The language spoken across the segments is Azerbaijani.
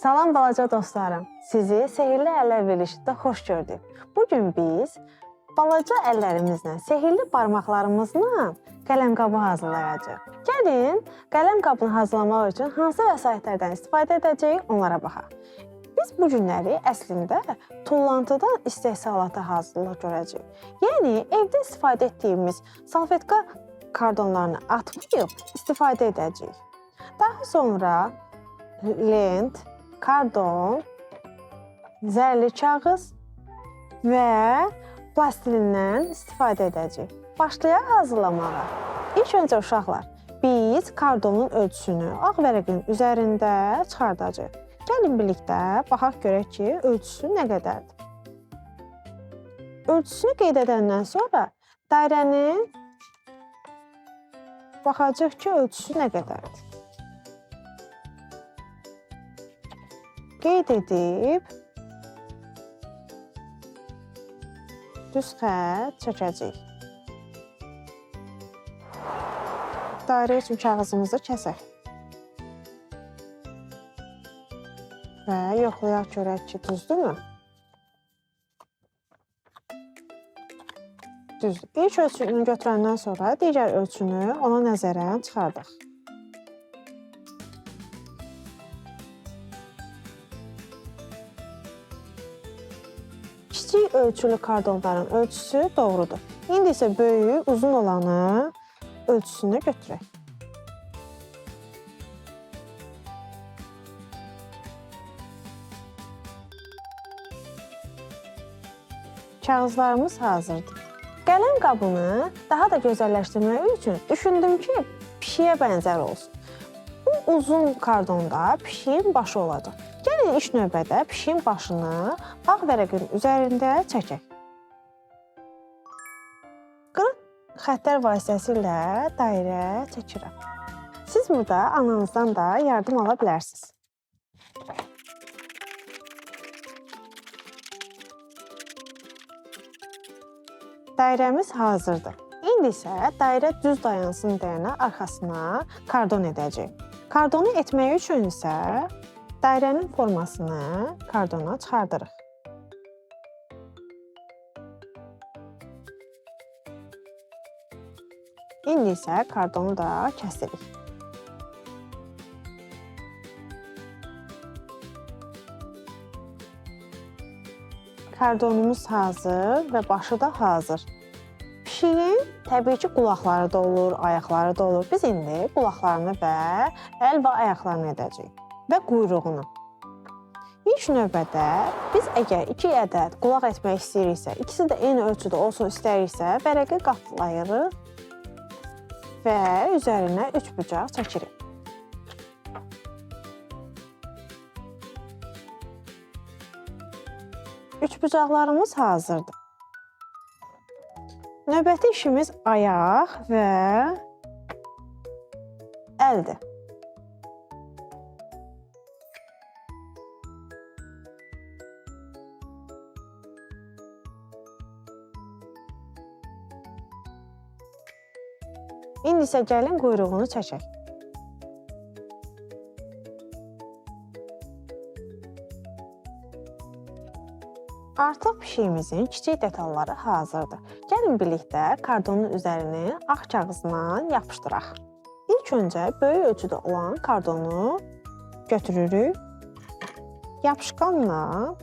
Salam balaca dostlarım. Sizi Sehrli Əllər verilişində xoş gördük. Bu gün biz balaca əllərimizlə, sehrli barmaqlarımızla qələm qabı hazırlayacağıq. Gəlin, qələm qabını hazırlamaq üçün hansı vəsaitlərdən istifadə edəcəyik, onlara baxaq. Biz bu günləri əslində tullantıdan istehsalata hazırlıq görəcəyik. Yəni evdə istifadə etdiyimiz salfetka kardonlarını atmayıb istifadə edəcəyik. Daha sonra lent, kardon, zərli kağız və plastilindən istifadə edəcəyik. Başlayaq hazırlamağa. İlk öncə uşaqlar, biz kardonun ölçüsünü ağ vərəqin üzərində çıxardacağıq. Gəlin birlikdə baxaq görək ki, ölçüsü nə qədərdir. Ölçüsünü qeyd edəndən sonra dairənin baxacağıq ki, ölçüsü nə qədərdir. Qeyd edib düz xətt çəkəcəyik. Dairə üçün kağızımızı kəsək. Və yoxlayaq görək ki, düzdürmü? Düzdür. İlk ölçünü götürəndən sonra digər ölçünü ona nəzərən çıxardaq. Kiçik ölçülü kardonların ölçüsü doğrudur. İndi isə böyük, uzun olanı ölçüsünü götürək. Kağızlarımız hazırdır. Qələm qabını daha da gözəlləşdirmək üçün düşündüm ki, pişiyə bənzər olsun. Bu uzun kardonda pişiyin başı olacaq. Gəlin ilk növbədə pişiyin başını ağ vərəqin üzərində çəkək. Qırıq xəttlər vasitəsilə dairə çəkirəm. Siz burada ananızdan da yardım ala bilərsiniz. Dairəmiz hazırdır. İndi isə dairə düz dayansın deyənə arxasına kardon edəcəyik. Kardonu etmək üçün isə dairənin formasını kardona çıxardırıq. İndi isə kardonu da kəsirik. Kardonumuz hazır və başı da hazır. Pişiyin təbii ki, qulaqları da olur, ayaqları da olur. Biz indi qulaqlarını və əl və ayaqlarını edəcəyik və quyruğunu. İlk növbədə biz əgər 2 ədəd qulaq etmək istəyiriksə, ikisi də eyni ölçüdə olsun istəyiriksə, vərəqi qatlayırıq və üzərinə 3 bucaq çəkirik. Üç bucaqlarımız hazırdır. Növbəti işimiz ayaq və əldir. İndi isə gəlin quyruğunu çəkək. Artıq pişiyimizin kiçik detalları hazırdır. Gəlin birlikdə kardonun üzərini ağ kağızla yapışdıraq. İlk öncə böyük ölçüdə olan kardonu götürürük. Yapışqanla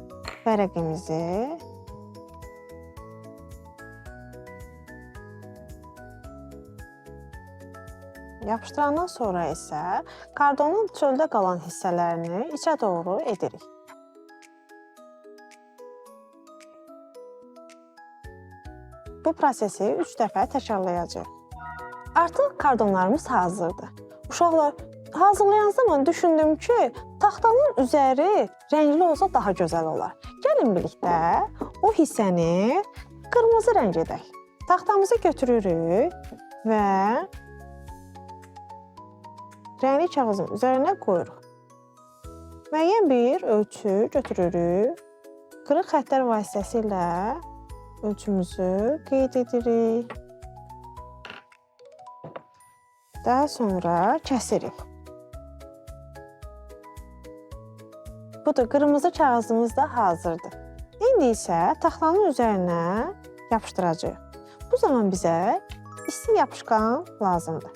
vərəqimizi yapışdırandan sonra isə kardonun çöldə qalan hissələrini içə doğru edirik. Bu prosesi 3 dəfə təkrarlayacağıq. Artıq kardonlarımız hazırdır. Uşaqlar, hazırlayan zaman düşündüm ki, taxtanın üzəri rəngli olsa daha gözəl olar. Gəlin birlikdə o hissəni qırmızı rəng edək. Taxtamızı götürürük və rəngli kağızın üzərinə qoyuruq. Müəyyən bir ölçü götürürük. Qırıq xəttlər vasitəsilə ölçümüzü qeyd edirik. Daha sonra kəsirik. Budur, qırmızı kağızımız da hazırdır. İndi isə taxtanın üzərinə yapışdıracağıq. Bu zaman bizə isti yapışqan lazımdır.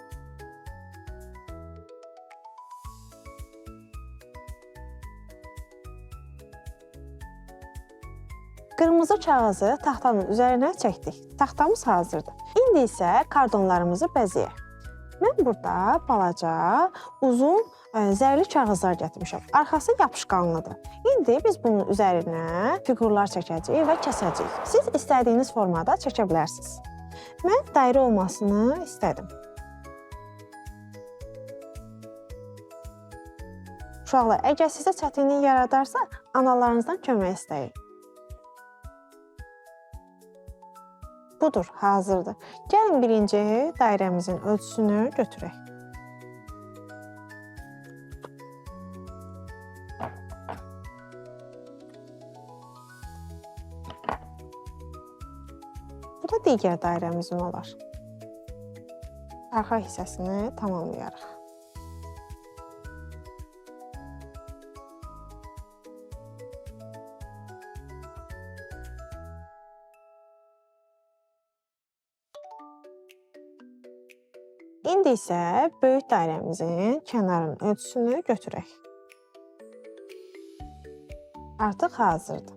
Qırmızı kağızı taxtanın üzərinə çəkdik. Taxtamız hazırdır. İndi isə kardonlarımızı bəzəyək. Mən burada balaca, uzun zərli kağızlar gətirmişəm. Arxası yapışqanlıdır. İndi biz bunun üzərinə fiqurlar çəkəcəyik və kəsəcəyik. Siz istədiyiniz formada çəkə bilərsiniz. Mən dairə olmasını istədim. Uşaqlar, əgər sizə çətinlik yaradarsa, analarınızdan kömək istəyin. Budur, hazırdır. Gəlin birinci dairəmizin ölçüsünü götürək. Bu da digər dairəmizin olar. Arxa hissəsini tamamlayarıq. İndi isə böyük dairəmizin kənarının ölçüsünü götürək. Artıq hazırdır.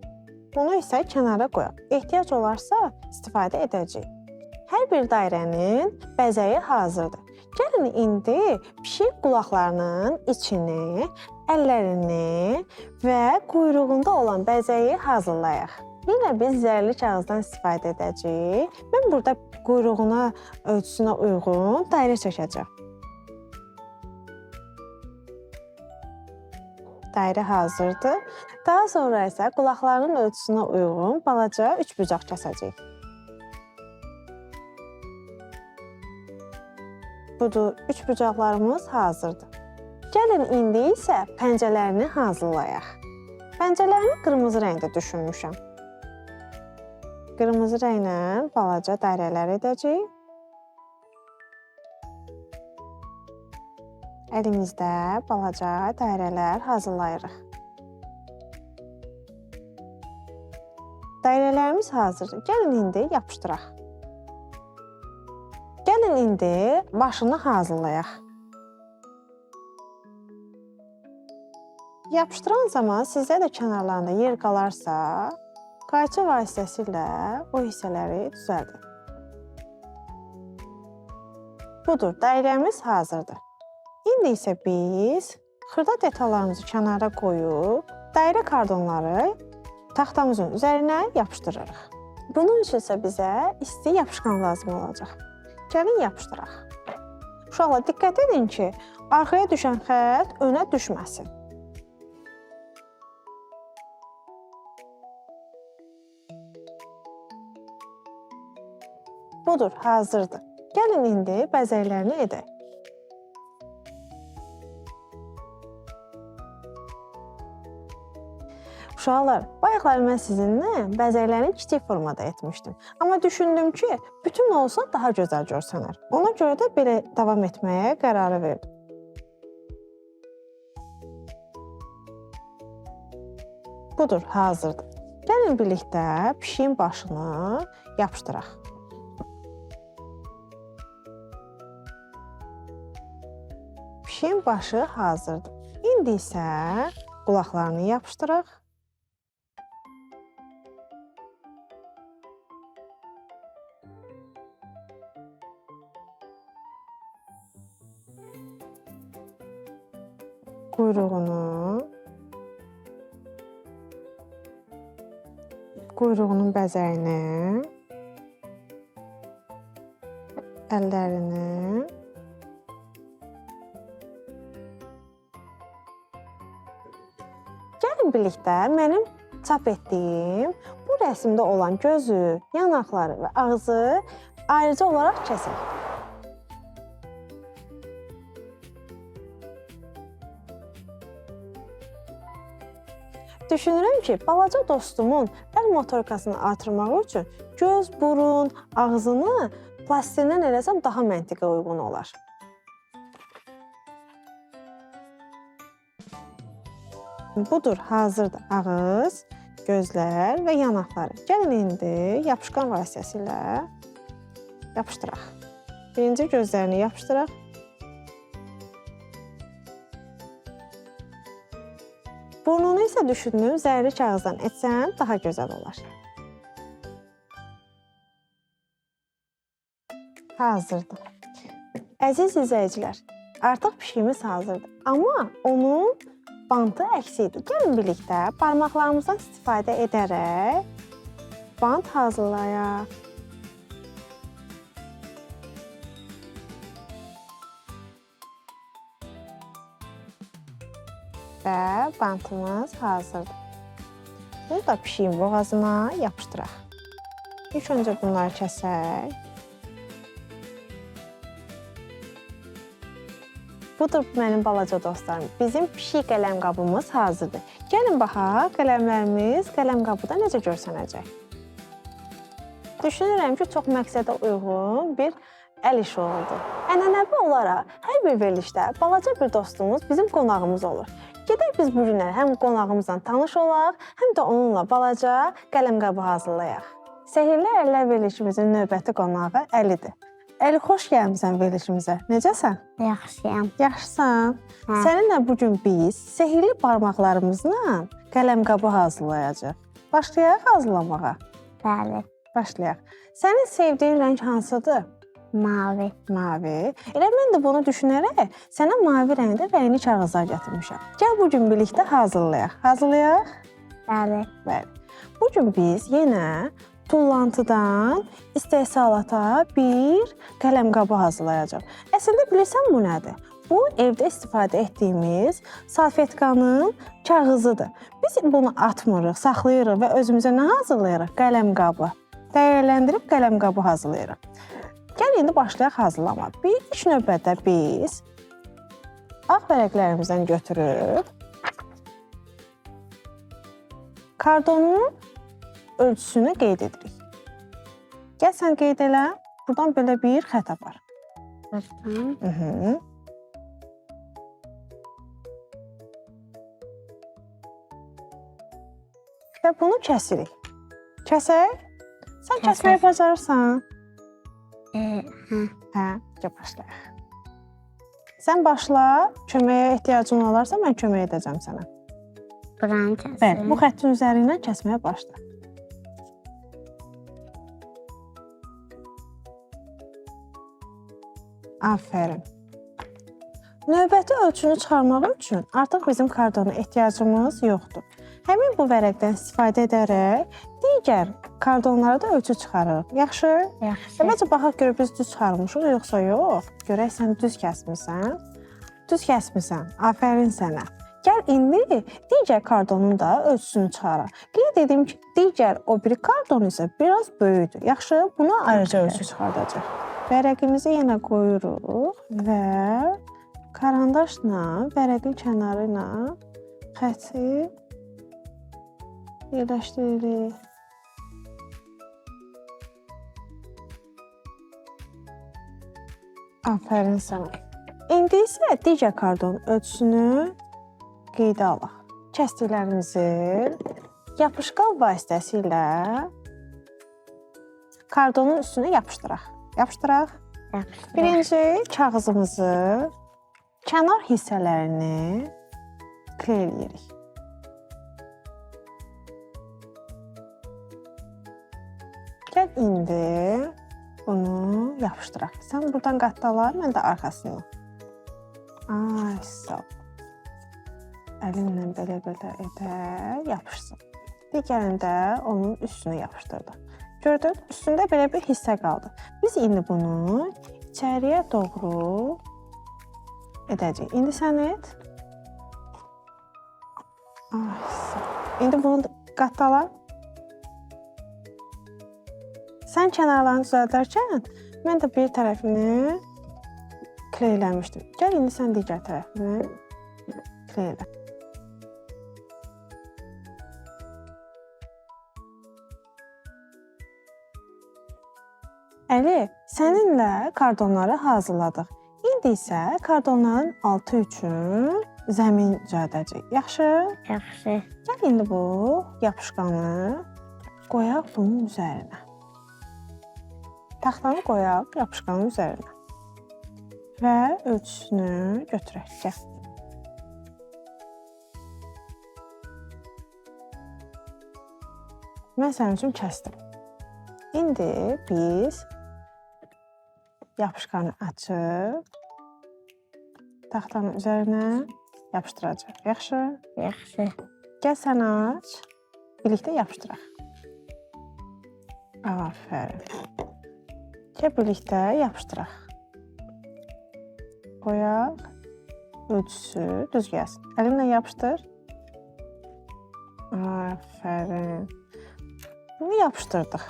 Bunu isə kənara qoyaq. Ehtiyac olarsa istifadə edəcəyik. Hər bir dairənin bəzəyi hazırdır. Gəlin indi pişik qulaqlarının içini, əllərini və quyruğunda olan bəzəyi hazırlayaq. Yenə biz zərli kağızdan istifadə edəcəyik. Mən burada quyruğuna, ölçüsünə uyğun dairə çəkəcəm. Dairə hazırdır. Daha sonra isə qulaqlarının ölçüsünə uyğun balaca üçbucaq kəsəcəyik. Budur, üçbucaqlarımız hazırdır. Gəlin indi isə pəncələrini hazırlayaq. Pəncələrini qırmızı rəngdə düşünmüşəm. Qırmızı rənglə balaca dairələr edəcəyik. Əlimizdə balaca dairələr hazırlayırıq. Dairələrimiz hazırdır. Gəlin indi yapışdıraq. Gəlin indi başını hazırlayaq. Yapışdıran zaman sizdə də kənarlarında yer qalarsa, qayçı vasitəsilə o hissələri düzəldin. Budur, dairəmiz hazırdır. İndi isə biz xırda detallarımızı kənara qoyub, dairə kardonları taxtamızın üzərinə yapışdırırıq. Bunun üçün isə bizə isti yapışqan lazım olacaq. Gəlin yapışdıraq. Uşaqlar, diqqət edin ki, arxaya düşən xətt önə düşməsin. Budur, hazırdır. Gəlin indi bəzəklərini edək. Uşaqlar, bayaqlar mən sizinlə bəzəklərini kiçik formada etmişdim. Amma düşündüm ki, bütün olsa daha gözəl görsənər. Ona görə də belə davam etməyə qərarı verdim. Budur, hazırdır. Gəlin birlikdə pişiyin başını yapışdıraq. Pişiyin başı hazırdır. İndi isə qulaqlarını yapışdıraq. Quyruğunu, quyruğunun bəzəyini, əllərini, Gəlin birlikdə mənim çap etdiyim bu rəsimdə olan gözü, yanaqları və ağzı ayrıca olaraq kəsək. Düşünürəm ki, balaca dostumun əl motorikasını artırmaq üçün göz, burun, ağzını plastindən eləsəm daha məntiqə uyğun olar. Budur, hazırdır ağız, gözlər və yanaqları. Gəlin indi yapışqan vasitəsilə yapışdıraq. Birinci gözlərini yapışdıraq. Burnunu isə düşündüm, zərli kağızdan etsəm daha gözəl olar. Hazırdır. Əziz izləyicilər, artıq pişiyimiz hazırdır. Amma onun bantı əksikdir. Gəlin birlikdə barmaqlarımızdan istifadə edərək bant hazırlayaq. Və bantımız hazırdır. Bunu da pişiyin boğazına yapışdıraq. İlk öncə bunları kəsək. Budur mənim balaca dostlarım. Bizim pişik qələm qabımız hazırdır. Gəlin baxaq, qələmlərimiz qələm qabıda necə görsənəcək. Düşünürəm ki, çox məqsədə uyğun bir əl işi oldu. Ənənəvi olaraq hər bir verilişdə balaca bir dostumuz bizim qonağımız olur. Gedək biz bu günlər həm qonağımızla tanış olaq, həm də onunla balaca qələm qabı hazırlayaq. Sehrli Əllər verilişimizin növbəti qonağı Əlidir. Əli, xoş gəlmisən verilişimizə. Necəsən? Yaxşıyam. Yaxşısan? Hə. Səninlə bu gün biz sehrli barmaqlarımızla qələm qabı hazırlayacağıq. Başlayaq hazırlamağa. Bəli. Başlayaq. Sənin sevdiyin rəng hansıdır? Mavi. Mavi. Elə mən də bunu düşünərək sənə mavi rəngdə rəngli kağızlar gətirmişəm. Gəl bu gün birlikdə hazırlayaq. Hazırlayaq? Bəli. Bəli. Bu gün biz yenə tullantıdan istehsalata bir qələm qabı hazırlayacağıq. Əslində bilirsən bu nədir? Bu evdə istifadə etdiyimiz salfetkanın kağızıdır. Biz bunu atmırıq, saxlayırıq və özümüzə nə hazırlayırıq? Qələm qabı. Dəyərləndirib qələm qabı hazırlayırıq. Gəl indi başlayaq hazırlamağa. Bir ilk növbədə biz ağ vərəqlərimizdən götürüb kardonun ölçüsünü qeyd edirik. Gəl sən qeyd elə. Buradan belə bir xətt apar. Buradan. Hı. Və bunu kəsirik. Kəsək? Sən Kəsək. kəsməyi bacarırsan. Hə. Hə, gəl başlayaq. Sən başla, köməyə ehtiyacın olarsa mən kömək edəcəm sənə. Buranı kəsim. Bəli, bu xəttin üzəri ilə kəsməyə başla. Afərin. Növbəti ölçünü çıxarmaq üçün artıq bizim kardona ehtiyacımız yoxdur. Həmin bu vərəqdən istifadə edərək digər kardonlara da ölçü çıxarırıq. Yaxşı? Yaxşı. Əvvəlcə baxaq görək biz düz çıxarmışıq yoxsa yox. Görək sən düz kəsmisən. Düz kəsmisən. Afərin sənə. Gəl indi digər kardonun da ölçüsünü çıxaraq. Qeyd edim ki, digər o biri kardon isə biraz böyükdür. Yaxşı, buna ayrıca ölçü çıxardacaq. Vərəqimizi yenə qoyuruq və karandaşla vərəqin kənarı ilə xətti yerləşdiririk. Afərin sənə. İndi isə digər kardon ölçüsünü qeydə alaq. Kəsdiklərimizi yapışqan vasitəsilə kardonun üstünə yapışdıraq. Yapışdıraq. Yapışdıraq. Birinci kağızımızı kənar hissələrini kleyləyirik. Gəl indi bunu yapışdıraq. Sən buradan qatdala, mən də arxasından. Ay, sağ ol. Əlinlə belə-belə edək, yapışsın. Digərini də onun üstünə yapışdırdıq. Gördün, üstündə belə bir hissə qaldı. Biz indi bunu içəriyə doğru edəcəyik. İndi sən et. Ay, sağ ol. İndi bunu qatdala. Sən kənarlarını düzəldərkən mən də bir tərəfini kleyləmişdim. Gəl indi sən digər tərəfini kleylə. Əli, səninlə kardonları hazırladıq. İndi isə kardonların altı üçün Zəmin düzəldəcəyik. Yaxşı? Yaxşı. Gəl indi bu yapışqanı qoyaq bunun üzərinə. Taxtanı qoyaq yapışqanın üzərinə. Və ölçüsünü götürək. Gəl. Mən sənin üçün kəsdim. İndi biz yapışqanı açıb taxtanın üzərinə yapışdıracağıq. Yaxşı? Yaxşı. Gəl sən aç. Birlikdə yapışdıraq. Afərin. Gəl birlikdə yapışdıraq. Qoyaq. Ölçüsü düz gəlsin. Əlinlə yapışdır. Afərin. Bunu yapışdırdıq.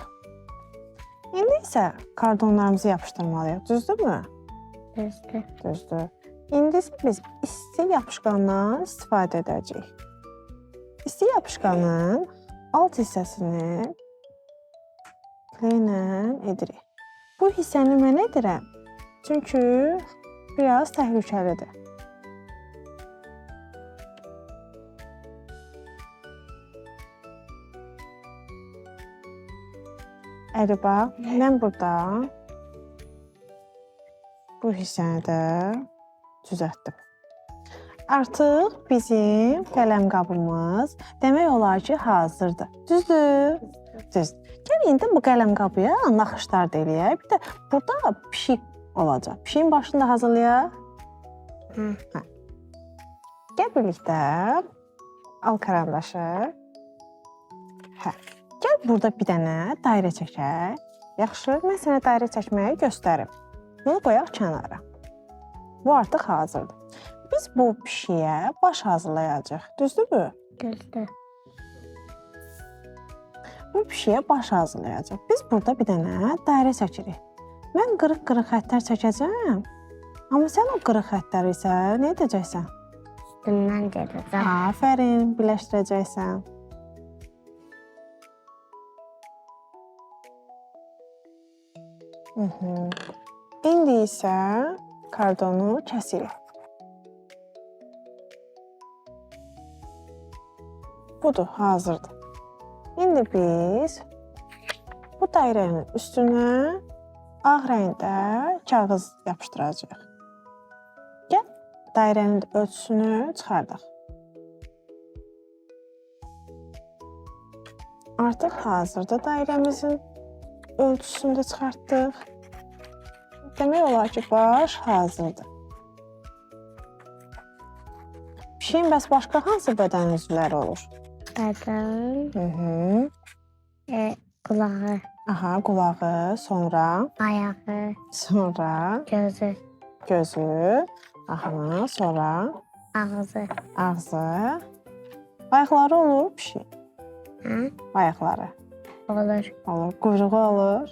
İndi isə kardonlarımızı yapışdırmalıyıq. Düzdürmü? Düzdür. Düzdür. İndi isə biz isti yapışqandan istifadə edəcəyik. İsti yapışqanın alt hissəsini kleylə edirik. Bu hissəni mən edirəm. Çünki biraz təhlükəlidir. Əriba, mən burada bu hissəni də düzəltdim. Artıq bizim qələm qabımız demək olar ki, hazırdır. Düzdür? Düzdür. Gəl indi bu qələm qabıya naxışlar da eləyək. Bir də burada pişik olacaq. Pişiyin başını da hazırlayaq. Hı. Hə. Gəl birlikdə al karandaşı. Hə. Gəl burada bir dənə dairə çəkək. Yaxşı, mən sənə dairə çəkməyi göstərim. Bunu qoyaq kənara. Bu artıq hazırdır. Biz bu pişiyə baş hazırlayacağıq. Düzdürmü? Düzdür. Bu pişiyə baş hazırlayacağıq. Biz burada bir dənə dairə çəkirik. Mən qırıq-qırıq xəttlər çəkəcəm. Amma sən o qırıq xəttləri isə nə edəcəksən? Üstündən gedəcəm. Afərin, birləşdirəcəksən. İndi isə kardonu kəsirik. Budur, hazırdır. İndi biz bu dairənin üstünə ağ rəngdə kağız yapışdıracağıq. Gəl, dairənin ölçüsünü çıxardaq. Artıq hazırda dairəmizin ölçüsünü də çıxartdıq. Demək olar ki, baş hazırdır. Pişiyin bəs başqa hansı bədən üzvləri olur? Bədən, Hı-hı. Qulağı, Aha, qulağı, sonra, ayağı, sonra gözü, gözü, aha, sonra ağzı. ağzı. Ayaqları olur pişiyin. Hə? Ayaqları Olur, olur, quyruğu olur. olur.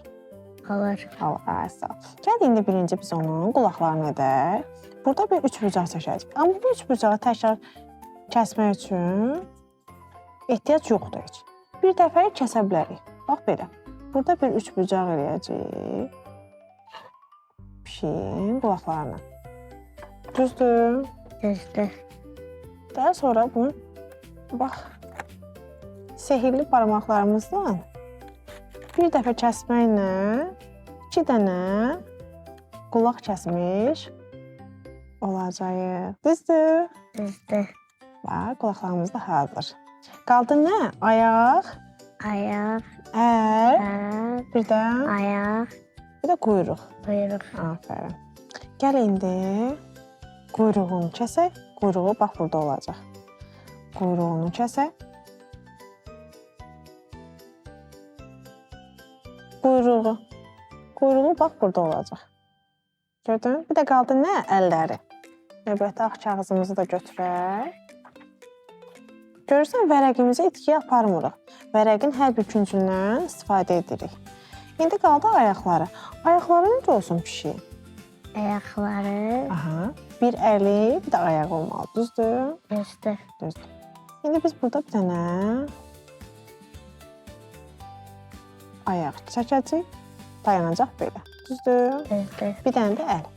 Olur, ay sağ ol. Gəl indi birinci biz onun qulaqlarını edək. Burada bir üçbucaq çəkəcəyik. Amma bu üçbucağı təkrar kəsmək üçün ehtiyac yoxdur heç. Bir dəfəlik kəsə bilərik. Bax belə. Burada bir üçbucaq eləyəcəyik. Pişiyin qulaqlarını. Düzdür? Düzdür. Daha sonra bunu bax sehirli barmaqlarımızla bir dəfə kəsməklə 2 dənə qulaq kəsmiş olacağıq. Düzdür? Düzdür. Bax, qulaqlarımız da hazır. Qaldı nə? Ayaq, Ayaq, əl, əl, bir də ayaq, bir də quyruq. quyruq. Afərin. Gəl indi quyruğunu kəsək. Quyruğu bax burada olacaq. Quyruğunu kəsək. Quyruğu. Quyruğu bax burada olacaq. Gördün? Bir də qaldı nə? Əlləri. Növbəti ağ kağızımızı da götürək. Görürsən, vərəqimizi itkiyə aparmırıq. Vərəqin hər bir küncündən istifadə edirik. İndi qaldı ayaqları. Ayaqları necə olsun pişiyin? Ayaqları Aha. Bir əli, bir də ayağı olmalı. Düzdür? düzdür. Düzdür. İndi biz burada bir dənə ayaq çəkəcəyik. Dayanacaq belə. Düzdür? Düzdür. Bir dənə də əl.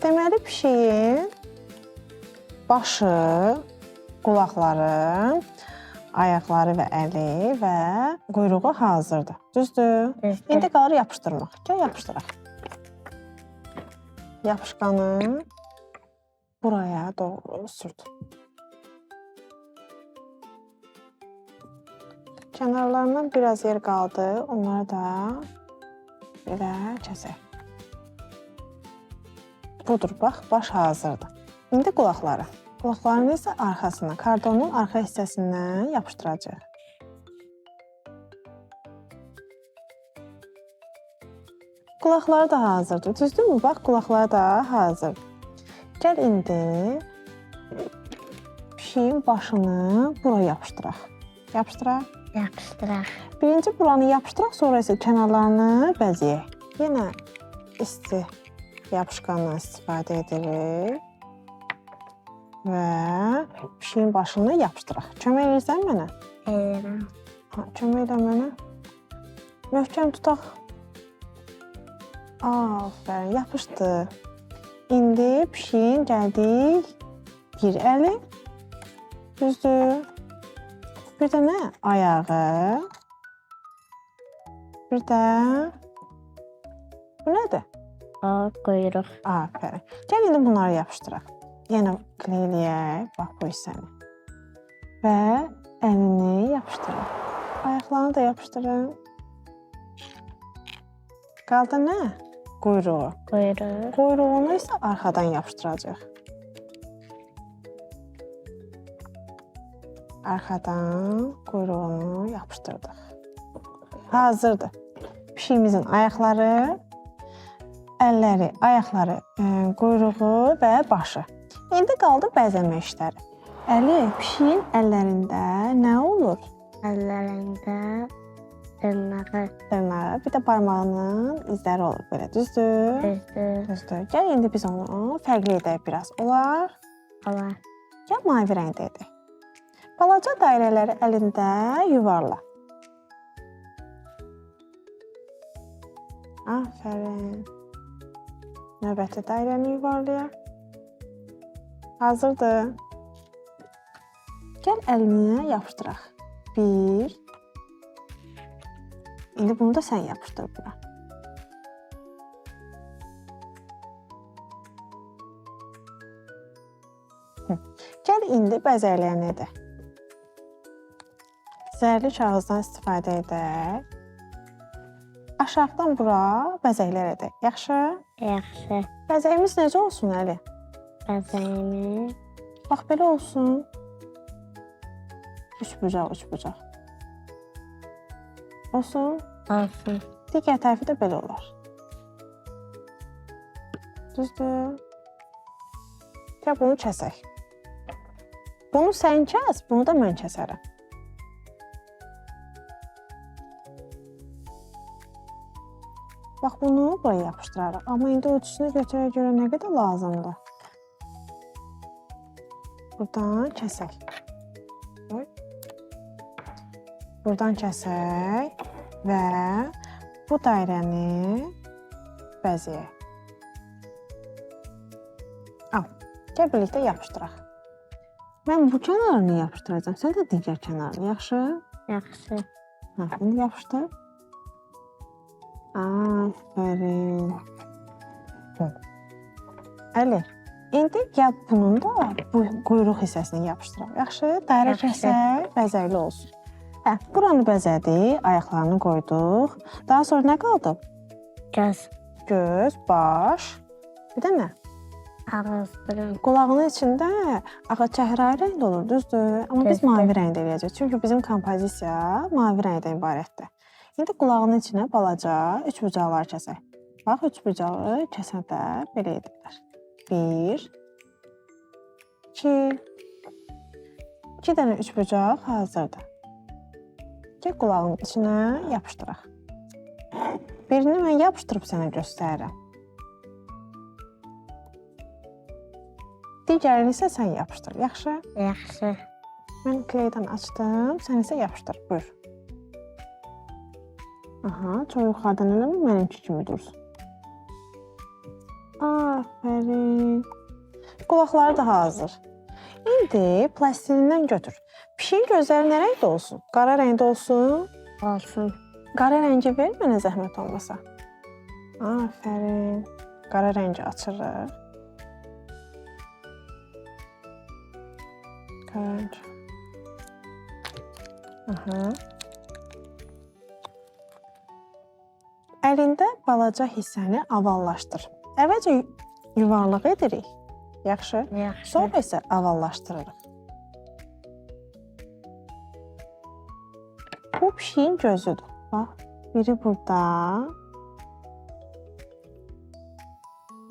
Deməli pişiyin başı, qulaqları, ayaqları və əli və quyruğu hazırdır. Düzdür? Düzdür. İndi qalır yapışdırmaq. Gəl yapışdıraq. Yapışqanı buraya doğru sürt. Kənarlarından biraz yer qaldı. Onları da belə kəsək. Budur, bax, baş hazırdır. İndi qulaqları. Qulaqlarını isə arxasına, kardonun arxa hissəsindən yapışdıracağıq. Qulaqları da hazırdır. Düzdürmü? Bax, qulaqları da hazır. Gəl indi pişiyin başını bura yapışdıraq. Yapışdıraq. Yapışdıraq. Birinci buranı yapışdıraq, sonra isə kənarlarını bəzəyək. Yenə isti yapışqandan istifadə edirik və pişiyin başını yapışdıraq. Kömək eləyirsən mənə? Eləyirəm. Ha, kömək elə mənə. Möhkəm tutaq. Afərin, yapışdı. İndi pişiyin gəldik bir əli. Düzdür. Bir də nə? Ayağı. Bir də bu nədir? O quyruq. Afərin. Gəl indi bunları yapışdıraq. Yenə kleyləyək, bax bu hissəni. Və əlini yapışdıraq. Ayaqlarını da yapışdırın. Qaldı nə? Quyruğu. Quyruq. Quyruğunu isə arxadan yapışdıracağıq. Arxadan quyruğunu yapışdırdıq. Hazırdır. Pişiyimizin ayaqları, əlləri, ayaqları, quyruğu və başı. İndi qaldı bəzəmə işləri. Əli, pişiyin əllərində nə olur? Əllərində dırnağı. Dırnağı, bir də barmağının izləri olur belə, düzdür? Düzdür. Düzdür. Gəl indi biz onu fərqli edək biraz. Olar? Olar. Gəl mavi rəngdə edək. Balaca dairələri əlində yuvarla. Afərin. Növbəti dairəni yuvarlayaq. Hazırdır. Gəl əlinə yapışdıraq. Bir. İndi bunu da sən yapışdır bura. Hı. Gəl indi bəzəklərini edək. Zərli kağızdan istifadə edək. Aşağıdan bura bəzəklər edək. Yaxşı? Yaxşı. Bəzəyimiz necə olsun Əli? Bəzəyimiz. Bax belə olsun. Üçbucaq, üçbucaq. Olsun. Olsun. Digər tərəfi də belə olar. Düzdür? Gəl bunu kəsək. Bunu sən kəs, bunu da mən kəsərəm. Bax bunu buraya yapışdırarıq. Amma indi ölçüsünü götürə görə nə qədər lazımdır? Buradan kəsək. Buradan kəsək və bu dairəni bəzəyək. Al, gəl birlikdə yapışdıraq. Mən bu kənarını yapışdıracağam, sən də digər kənarını, yaxşı? Yaxşı. Hə, indi yapışdır. Afərin. Hı. Əli, indi gəl bunun da bu quyruq hissəsini yapışdıraq. Yaxşı, dairə Yaxşı. kəsək, bəzəkli olsun. Hə, buranı bəzədik, ayaqlarını qoyduq. Daha sonra nə qaldı? Göz. Göz, baş, bir də nə? Ağız, burun. Qulağının içində ağa çəhrayı rəngdə olur, düzdür? Amma biz Düzdür. mavi rəngdə eləyəcəyik. Çünki bizim kompozisiya mavi rəngdən ibarətdir. İndi qulağının içinə balaca üçbucaqlar kəsək. Bax, üçbucağı kəsəndə belə edirlər. 1 2 2 dənə üçbucaq hazırdır. Gəl qulağın içinə yapışdıraq. Birini mən yapışdırıb sənə göstərirəm. Digərini isə sən yapışdır. Yaxşı? Yaxşı. Mən kleydən açdım, sən isə yapışdır. Buyur. Aha, çox yuxarıdan eləmə, mənimki kimi dursun. Afərin. Qulaqları da hazır. İndi plastilindən götür. Pişiyin gözləri nə rəngdə olsun? Qara rəngdə olsun. Olsun. Qara rəngi ver mənə zəhmət olmasa. Afərin. Qara rəngi açırıq. Qara rəng. Aha. Əlində balaca hissəni ovallaşdır. Əvvəlcə yuvarlaq edirik. Yaxşı. Yaxşı. Sonra isə ovallaşdırırıq. Bu pişiyin gözüdür. Bax, biri burada.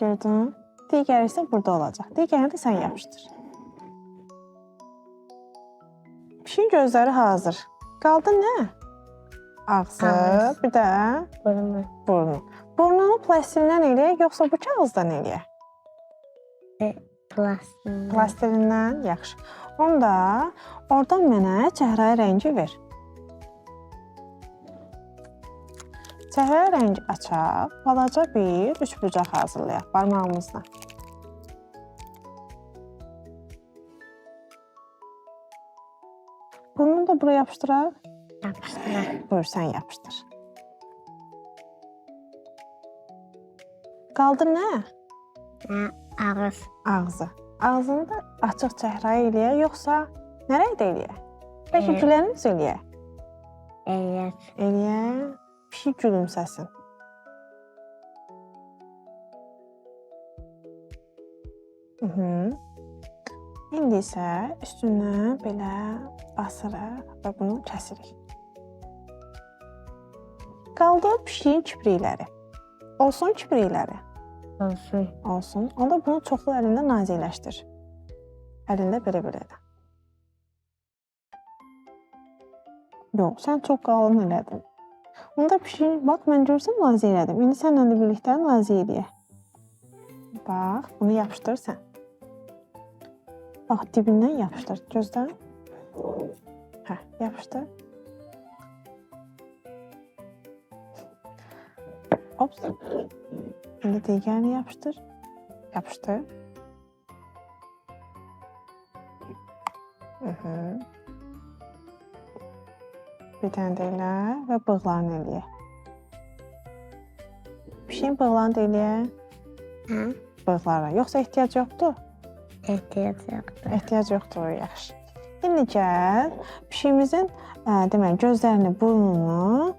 Gördün? Digəri isə burada olacaq. Digərini də sən yapışdır. Pişiyin gözləri hazır. Qaldı nə? Ağzı, Ağız. bir də Burnu. burnu. Burnunu plastilindən eləyək, yoxsa bu kağızdan eləyək? Plastik. Plastilindən, yaxşı. Onda oradan mənə çəhrayı rəngi ver. Çəhrayı rəngi açaq, balaca bir üçbucaq hazırlayaq barmağımızla. Burnunu da buraya yapışdıraq. Yapıştıraq. Buyur, sən yapışdır. Qaldı nə? Nə? Ağız. Ağzı. Ağzını da açıq çəhrayı eləyək, yoxsa nə rəngdə eləyək? Bəlkə gülən üz eləyək. Eləyək. Eləyək, pişik gülümsəsin. Mhm. İndi isə üstündən belə basırıq və bunu kəsirik. Qaldı pişiyin kiprikləri. Olsun kiprikləri. Olsun. Olsun. Onda bunu çoxlu əlində nazikləşdir. Əlində belə-belə elə. Yox, sən çox qalın elədin. Onda pişiyin, bax mən görürsən nazik elədim. İndi sənlə də birlikdə nazik eləyək. Bax, bunu yapışdır sən. Bax, dibindən yapışdır. Gözlə. Hə, yapışdır. Ops. İndi digərini yapışdır. Yapışdır. Mhm. Bir dənə də elə və bığlarını eləyək. Pişiyin bığlarını da eləyək. Hə? Bığlara. Yoxsa ehtiyac yoxdur? Ehtiyac yoxdur. Ehtiyac yoxdur, yaxşı. İndi gəl pişiyimizin deməli gözlərini, burnunu,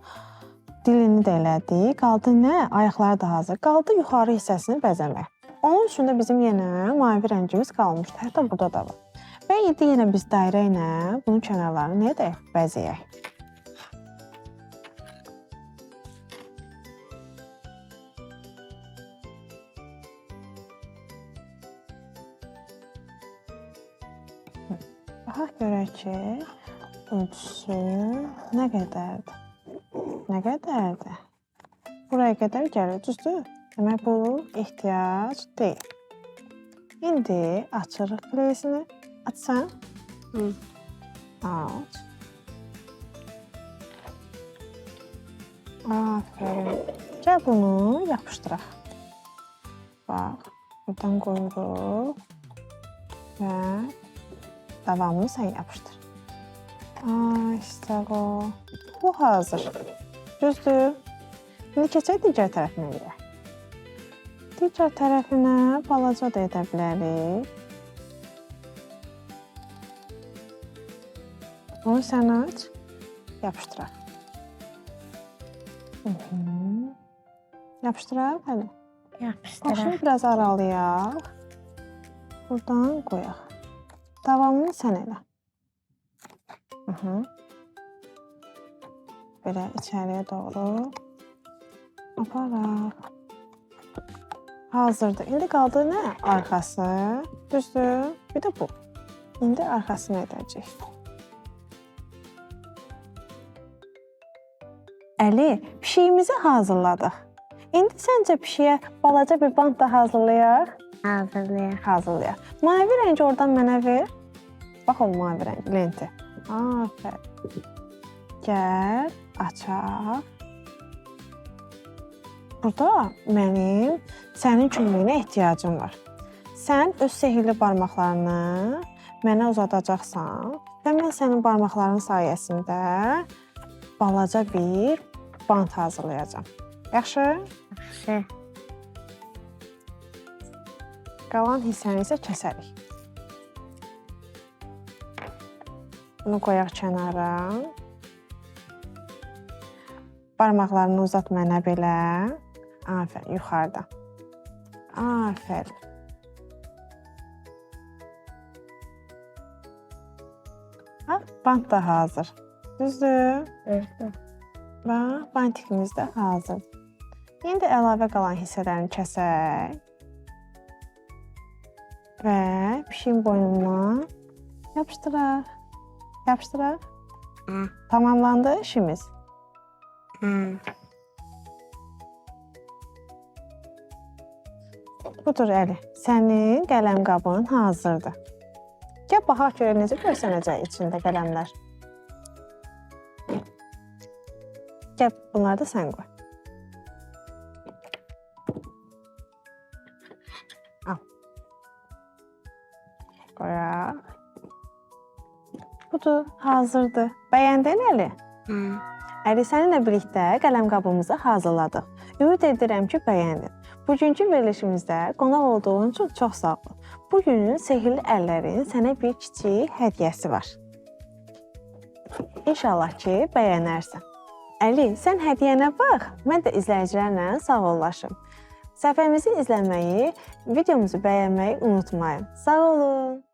dilini də elədik. Qaldı nə? Ayaqları da hazır. Qaldı yuxarı hissəsini bəzəmək. Onun üçün də bizim yenə mavi rəngimiz qalmışdı. Hətta burada da var. Və indi yenə biz dairə ilə bunun kənarlarını nə edək? Bəzəyək. Baxaq görək ki, ölçüsü nə qədərdir? Nə qədərdir? Buraya qədər gəlir, düzdür? Demək bu ehtiyac deyil. İndi açırıq kleyesini. Açsan? Hı. Aç. Aferin. Gəl bunu yapışdıraq. Bax, buradan qoyuruq və davamını sən yapışdır. Ay, sağ ol. Bu hazır. Düzdür? İndi keçək digər tərəfinə eləyək. Digər tərəfinə balaca da edə bilərik. Bunu sən aç, yapışdıraq. Mhm. Yapışdıraq hələ. Yapışdıraq. Başını biraz aralayaq. Buradan qoyaq. Davamını sən elə. Mhm. Belə içəriyə doğru aparaq. Hazırdır. İndi qaldı nə? Arxası. Düzdür? Bir də bu. İndi arxasını edəcəyik. Əli, pişiyimizi hazırladıq. İndi səncə pişiyə balaca bir bant da hazırlayaq? Hazırlayaq. Hazırlayaq. Mavi rəngi oradan mənə ver. Bax o mavi rəng lenti. Afərin. Gəl, açaq. Burada mənim sənin köməyinə ehtiyacım var. Sən öz sehrli barmaqlarını mənə uzadacaqsan və mən sənin barmaqların sayəsində balaca bir bant hazırlayacağam. Yaxşı? Yaxşı. Qalan hissəni isə kəsərik. Bunu qoyaq kənara. Barmaqlarını uzat mənə belə. Afərin, yuxarıda. Afərin. Ha, bant da hazır. Düzdür? Düzdür. Bax, bantikimiz də hazırdır. İndi əlavə qalan hissələrini kəsək. Və pişiyin boynuna yapışdıraq. Yapışdıraq. Hı. Tamamlandı işimiz. Hı. Budur Əli, sənin qələm qabın hazırdır. Gəl baxaq görək necə görsənəcək içində qələmlər. Gəl bunları da sən qoy. Al. Qoyaq. Budur, hazırdır. Bəyəndin Əli? Hı. Əli, səninlə birlikdə qələm qabımızı hazırladıq. Ümid edirəm ki, bəyəndin. Bugünkü verilişimizdə qonaq olduğun üçün çox sağ ol. Bu gün sehrli əllərin sənə bir kiçik hədiyyəsi var. İnşallah ki, bəyənərsən. Əli, sən hədiyyənə bax, mən də izləyicilərlə sağollaşım. Səhifəmizi izləməyi, videomuzu bəyənməyi unutmayın. Sağ olun.